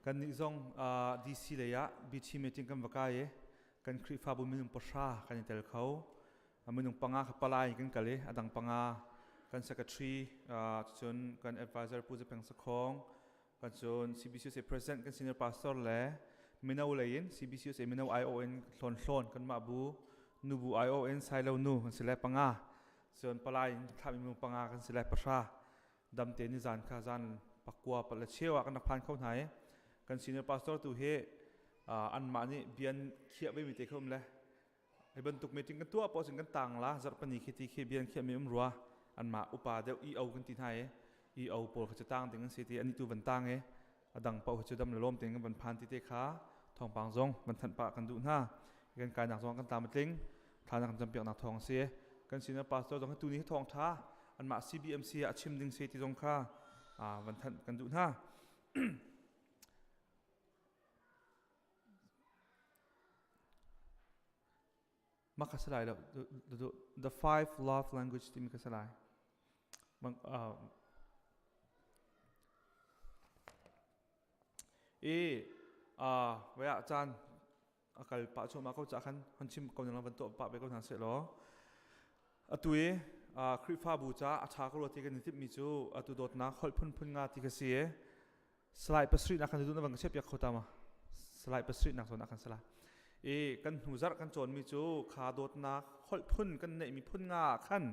Kan nih zong DC lei ah BT meeting kan va kai i kan Khrihfabu minung pahra kan i tel kho. Minung panga kha palai kan kal i a dang panga kan secretary cun kan advisor Pu Zapeng Sakhong kan cun CBCUSA president kan senior pastor le mino lei in CBCUSA mino IO in hlawn hlawn kan mah bu nubu IO in Sailo nu kan si le panga cun palai in thlahmi minung panga kan si le pahra damte ni zan kha zan pakua pal le cheu ah kan rak phan kho hna i kan senior pastor tu hi anmah nih bian khiah ve mi te kha um le hi bantuk meeting kan tuah paoh cun kan tang la zarhpani khi ti khi bian khiah mi um rua anmah upa deuh EO kan ti hna i EO pawl kha cu tang ding an si ti ani tu van tang i a dang paoh cu dam le lawm tein kan van phan ti te kha thawngpang zong van thanh pah kan duh hna. Kan kainak zong kan tlam a tling. Thla kan campiaknak thawng a si. Kan sinah pastor zong hi tuni hi thawng tha anmah CBMC ah a chim ding si ti zong kha van thanh kan duh hna. Mah kha si lai lo. The five love language timi kha si lai. I vai ah caan a kal pah cuahmah ko caah khan hon chim ko ning van tuah pah ve ko hna seh law atu i Khrihfabu ca a ṭha ko rua ti kan i timhmi cu atu dawtnak holh phunphun nga ti kha si i Slide pasarih nak kan duh na van ka chiahpiak kho ta ma? Slide pasarih nak zawn ah kan sala. I kan hnu zarh kan cawnmi cu kha dawtnak holh phun kan neihmi phun nga ah khan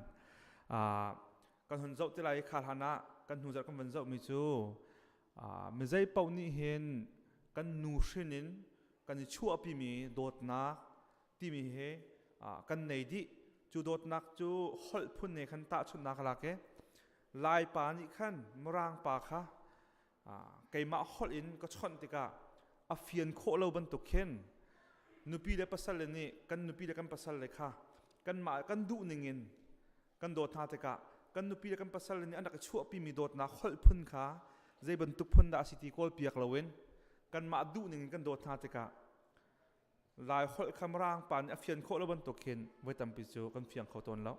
kan hun zoh ti lai i kha hlan ah kan hnu zarh kan van zohmi cu mizei paoh nih hin kan nu hrin in kan i chuahpimi dawtnak timi hi kan nei dih. Cu dawtnak cu holh phun ne khan tahchunhnak a lak i Laipa nih khan Mirang pa kha keimah holh in ka chawnh tikah a fian khawh lo bantuk khin nupi le pasal le nih kan nupi le kan pasal le kha kanmah kan duh ning in kan dawt hna tikah kan nupi le kan pasal le nih an rak i chuahpimi dawtnak holh phun kha zei bantuk phun dah a si ti kawlpiak loin kanmah duh ning in kan dawt hna tikah Lai holh kha Mirang pa nih a fian khawh lo bantuk khin voi tampi cu kan fiang kho tawn lo.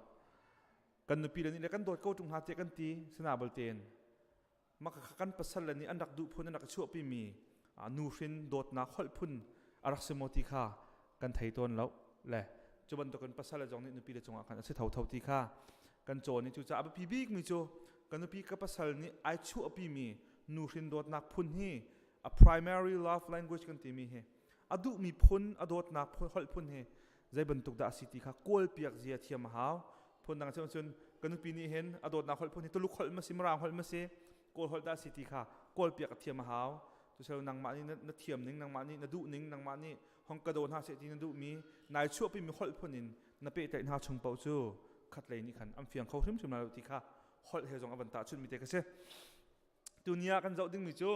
Kan nupi le nih le kan dawt ko ṭung hna tiah kan ti sina baltein maka kan pasal le nih an rak duh phun an rak chuahpi mi nuhrin dawtnak holh phun a rak si maw ti kha kan thei tawn lo le cu bantukin pasal le zong nih nupi le cungah khan a si thotho ti kha kan cawn i cucaah a biapi bik mi cu ka nupi ka pasal nih ai chuahpi mi nuhrin dawtnak phun hi a primary love language kan timi hi a duhmi phun a dawtnak phun holh phun hi zei bantuk dah a si ti kha kawlpiak zia thiam a hau. Phundang cun cun ka nupi nih hin a dawtnak holh phun hi Tuluk holh ma si Mirang holh ma si Kawl holh dah a si ti kha kawlpiak a thiam a hau. Cuceu nangmah nih na thiam ning, nangmah nih na duh ning, nangmah nih hong ka daw hna seh ti na duhmi nai chuahpimi holh phun in na pehtlaih hna chung paoh cu khatlei nih khan an fiang kho hrimhrim lai lo ti kha holh he zong a van tahchunhmi te ka si. Tuni ah kan zoh dingmi cu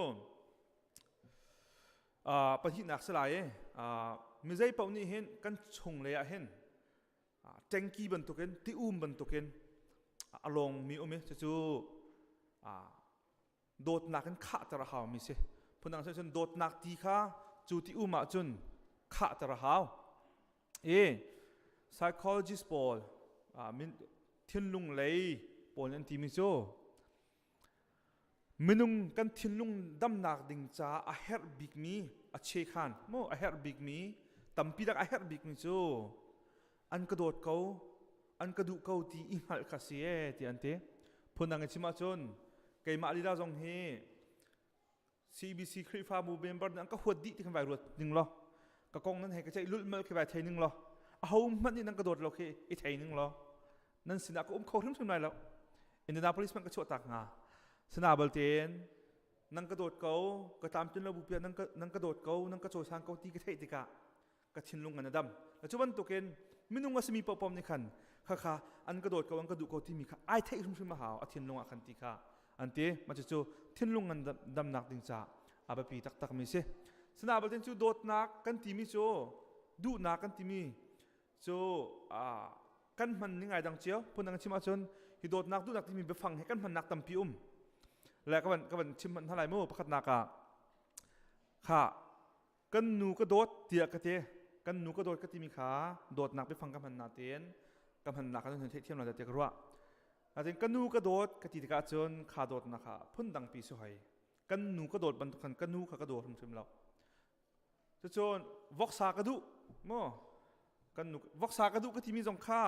Pahnihnak si lai i mizei paoh nih hin kan chung lei ah hin ṭengki bantukin ti-um bantukin a lawngmi um i cucu dawtnak in khahter a haumi si. Phundang cun dawtnak ti kha cu ti-um ah cun khahter a hau. I psychologist pawl thinlung lei pawl an timi cu Minung kan thinlung damnak ding caah a herh bikmi a chekhan maw a herh bikmi tampi dak a herh bikmi cu an ka dawt ko an ka duh ko ti i hngalh kha si ee ti an ti. Phundang in chim ahcun keimah lila zong hi CBC Khrihfabu member nih an ka huat dih ti khan vai ruat ning law ka kong nan hei ka ceih lulhmalh khi vai thei ning law aho hmanh nih nan ka dawt lo khi i thei ning law nan sinah ka um kho hrimhrim lai lo. Indianapolis hmanh ka chuah tak hnga. Sana baltein nan ka dawt ko ka tlamtlin lo bu nan ka nan ka dawt ko nan ka cawisang ko ti ka theih tikah ka thinlung an a dam. Cu bantukin minung a simi paohpaoh nih khan khakha an ka dawt ko an ka duh ko timi kha ai theih hrimhrim a hau a thinlung ah khan ti kha an ti. Mah cucu thinlung ngan damnak ding caah a biapi taktak mi si. Sana baltein cu dawtnak kan timi cu duhnak kan timi cu kan hman ning ai dang cio. Phundang chim ahcun hi dawtnak duhnak timi biafang hi kan hmannak tampi um le ka van chim hmanh hna lai mu. Pakhatnak ah kha kan nu ka dawt tiah ka ti. Kan nu ka dawt ka timi kha dawtnak biafang ka hman nain ka hmannak kan hun theihthiam lo tiah ka ruah. Nain ka nu ka dawt ka ti tikah cun kha dawtnak kha phundang pi si hoi. Kan nu ka dawt bantuk khan ka nu kha ka daw hrimhrim lo. Cucun voksa ka duh maw kan nu voksa ka duh ka timi zong kha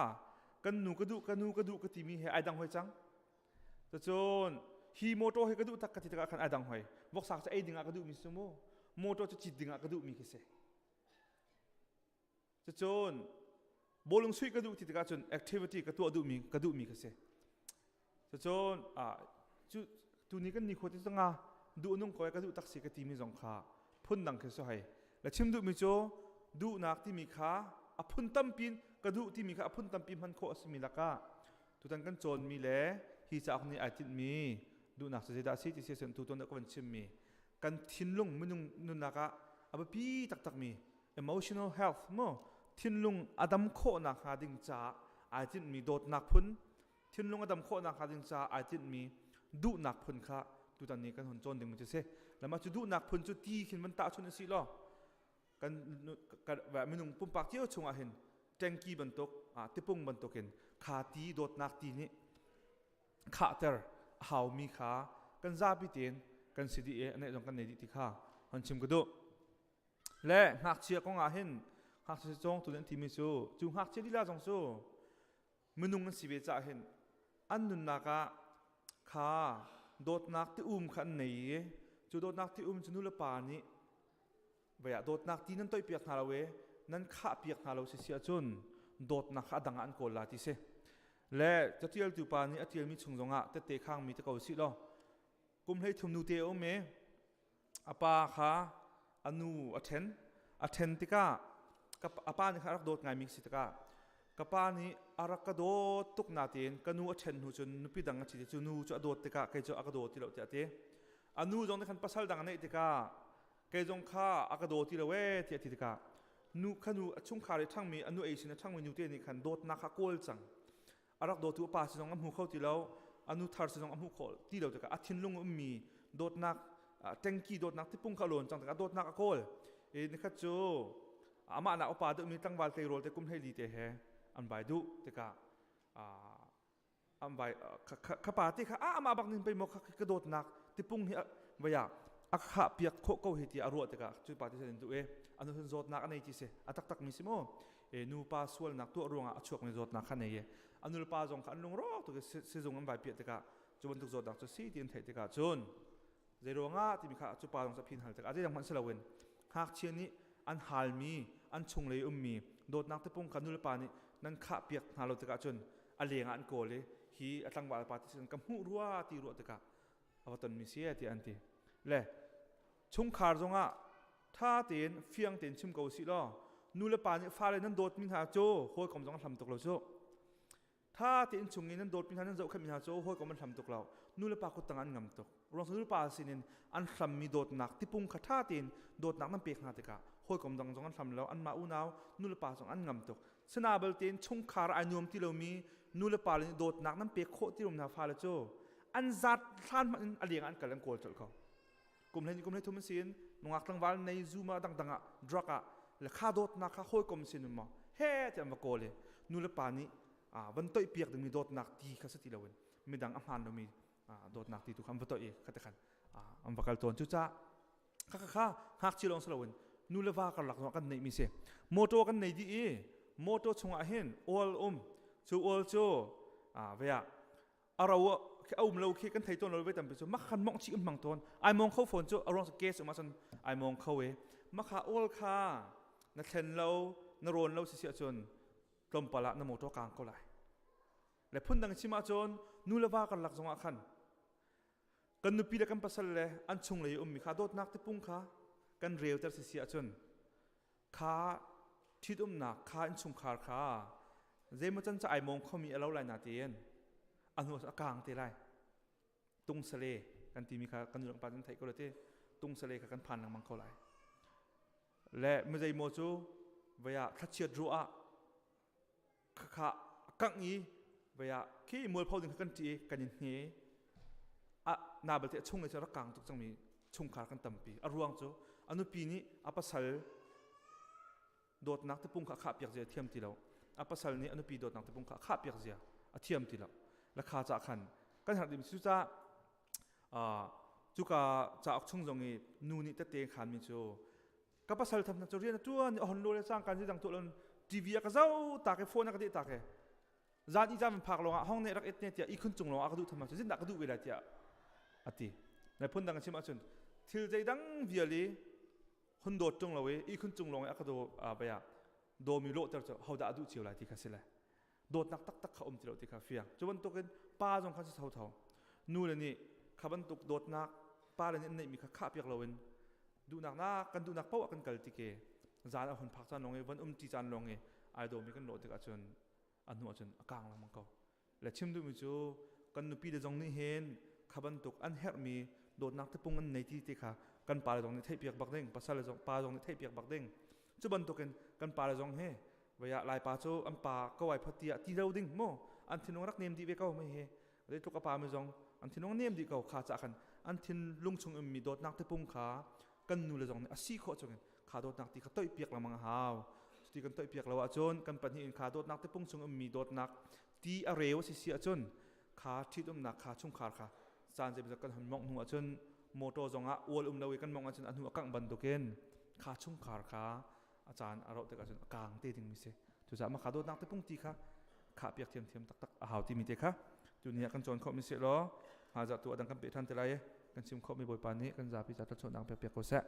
kan nu ka duh ka nu ka duh ka timi he ai dang hoi cang. Cucun hi motor hi ka duh tak ka ti tikah khan ai dang hoi. Voksa cu ei dingah ka duhmi si mu. Motor cu cit dingah ka duhmi khi si. Cucun bawlung suih ka duh ti tikah cun activity ka tuah duhmi ka duhmi ka si. Cucun cu tuni kan nikhua ti zanga duh nung ko ka duh tak si ka timi zong kha phun dang khi si hei. Le chim duhmi cu duhnak timi kha a phun tampi ka duh timi kha a phun tampi hman khawh a simi lakah tutan kan cawnmi le hi cauk nih ai tinhmi duhnak cu zeidah a si ti si ahcun tutan ka van chimmi kan thinlung minung nunnak ah a biapi taktakmi emotional health mu thinlung a dam khawhnak hnga ding caah ai tinhmi dawtnak phun thinlung a dam khawhnak hnga ding caah ai tinhmi duhnak phun kha tutan ni kan hun cawn ding cu si lama cu duhnak phun cu ti khin van tahchun a si law kan minung pumpak cio chungah hin tanki bantuk tipung bantukin kha ti dawtnak ti nih khahter a haumi kha kan zapi tein kan si dih i aneih zong kan nei dih ti kha hon chim ka duh. Le ngakchia kong ah hin ngakchia cawngtu an timi cu cu ngakchia lila zong cu minung an si ve caah hin an nunnak ah kha dawtnak ti um kha an nei i cu dawtnak ti um cu nu le pa nih vei ah dawtnak ti nan toihpiak hna lo i nan khahpiak hna lo si si ahcun dawtnak kha a dang ah an kawl la ti si. Le catialtu pa nih a tialmi chung zongah tette khangmi te ko sih law kum 13 nute a um i a pa kha a nu a ṭhen. A ṭhen tikah a pa nih khan a rak dawt ngaimi si tikah ka pa nih a rak ka dawt tuk natein ka nu a ṭhen hnu cun nupi dang a ṭhi cu nu cu a dawt tikah kei cu a ka daw ti lo tiah a ti. A nu zong nih khan pasal dang a neih tikah kei zong kha a ka daw ti lo ee tiah a ti tikah nu kha nu a chungkhar i ṭhangmi a nu ei sin a ṭhangmi nute nih khan dawtnak kha kawl cang. A rak dawtu a pa si zong a hmu kho ti lo, a nu thar si zong a hmuh khawh ti lo tikah a thinlung ummi dawtnak tengki dawtnak tipung kha a lawn cang tikah dawtnak a kawl. I nikhat cu amah nak upa deuhmi tlangval tleirawl te kum 14 te he an vai duh tikah an vai kha pa te kha a amah bak ning pei maw kha ka dawtnak tipung hi vai ah a khah piak khawh ko hi ti a ruah tikah cu pa te in duh e anu hun zawtnak a nei ti si a taktak mi si mu e nupa sualnak tuah ruangah a chuakmi zawtnak kha nei e anu le pa zong kha an lungrawk tuk sizung an vai piah tikah cu bantuk zawtnak cu si ti an theih tikah cun zei ruangah timi kha cu pa zong cu phin hal tikah zeidang hmanh si loin ngakchia nih an halmi an chunglei ummi dawtnak tipung kha nulepa nih nan khah piak hna lo tikah cun a leng ah an kawl i hi a tlangval pa ti sin ka hmuh rua ti ruah tikah a va tonmi si tiah an ti le chungkhar zongah tha tein fiang tein chim ko sih law nu le pa nih fale nan dawtmi hna cu hawikom zong an hlam tuk lo cu Tha tein chung in nan dawtmi hna nan zohkhenhmi hna cu hawikom an hlam tuk lo. Nu le pa kuttang an ngam tuk. Ruang nu le pa sinin an hlammi dawtnak tipung kha tha tein dawtnak nan pek hna tikah hawikom dang zong an hlam lo. Anmah unau nu le pa zong an ngam tuk. Sana belte in chungkhar ai nuam ti lomi nu le pa nih dawtnak nan pek khawh ti lo hna fale cu an zat hlan hmanh in a leng an kal an kawl colh ko. Kum hlei kum hlei thum an si in nungak tlangval nei zuma dangdang ah drug ah le kha dawtnak kha hawikom sin in maw he ti an va kawl i nu le pa nih van toih piak dingmi dawtnak ti kha si ti loin midang a hmaan lomi dawtnak ti tu kha an va toih i kha te khan an va kal tawn. Cucaah kha kha kha ngakchia lawng si loin nu le va karlak zongah kan neihmi si. Motor kan nei dih i motor chungah hin oil um cu oil cu vei ah a ro a um lo khi kan thei tawn lo ve tampi cu mak khan mong chi um hmang tawn ai mong kho phone cu a ruang case um ahcun ai mong kho e makha oil kha na thlen lo na rawn lo si si ahcun tlawmpal ah na motor kang ko lai le phundang chim ahcun nu le va karlak zongah khan kan nupi le kan pasal le an chunglei ummi kha dawtnak tipung kha kan reuter si si ahcun Kha ṭhitumnak kha innchungkhar kha zeimaw can ca ai mawng khomi a lo lai natein a hnu a kaang te lai. Tungsale kan timi kha kan nu pa nan theih ko lo ti. Tungsale kha kan phan lengmang ko lai. Le mizei maw cu vei ah thlachiat ruah ah khakha a kangh i vei ah khi mualpho ding kha kan ṭih i kan in hne a na balte a chung i cu rak kang tuk cangmi chungkhar kan tampi. A ruang cu a nupi nih a pasal dawtnak tipung kha a khah piak zia a thiam ti lo. A pasal nih a nupi dawtnak tipung kha a khah piak zia a thiam ti lo. Lakha cah khan kan herh ding cu caah. Cuka cauk chung zong i nu nih tette khanmi cu ka pasal tham cu rian a tuan a hon lo le cangka zeidang tuah lon TV a ka zoh ta ke phone a ka deh ta ke zan i zan phak lawngah hong ne rak et ne tiah ihkhun cung lawngah ka duh tham cu zindah ka duh ve lai tiah ati na phun dang chim ahcun thil zeidang vial i hun dawt tung lo i ihkhun cung lawng i a ka daw baya dawmi lawhter cu hodah a duh cio lai ti kha si le dawtnak taktak kha um ti lo ti kha fiang. Cu bantukin pa zong kha si thotho. Nu le nih kha bantuk dawtnak pa le nih an neihmi kha khah piak loin duhnak nak kan duhnak paoh ah kan kal ti ke zan a hun phak caan lawng i van um ti caan lawng i ai dawmi kan lawh tikah cun a hnu ahcun a kang lengmang ko. Le chim duhmi cu kan nupi le zong nih hin kha bantuk an herhmi dawtnak tipung an nei ti ti kha kan pa le zong nih theihpiak bak ding, pasal le zong pa zong nih theihpiak bak ding. Cu bantukin kan pa le zong hi Vaya Laipa cu an pa ko ai phot tiah ti lo ding mu an thinlung rak nem dih ve ko mei he zeitluk a pa mi zong an thinlung nem dih ko kha ca khan an thinlung chung um mi dawtnak tipung kha kan nu le zong nih a si khawh chungin kha dawtnak ti kha toih piak lengmang a hau. Cuti kan toih piak lo ahcun kan pahnih in kha dawtnak tipung chung um mi dawtnak ti a reu a si si ahcun kha ṭhitumnak kha chungkhar kha caan zeimawzat kan hon mongh hnu ahcun motor zong ah ual um lo i kan mongh ahcun a hnu a kangh bantukin kha chungkhar kha a caan a rauh tikah cun a kaang te dingmi si. Cucaah mah kha dawtnak te pungti kha khah piak thiamthiam taktak a hau timi te kha tuni ah kan cawn khawhmi si law hmaizah tu adang kan peh ṭhan te lai i kan chim khawhmi Bawipa nih kan zapi ca thluachuahnak pek piak ko seh.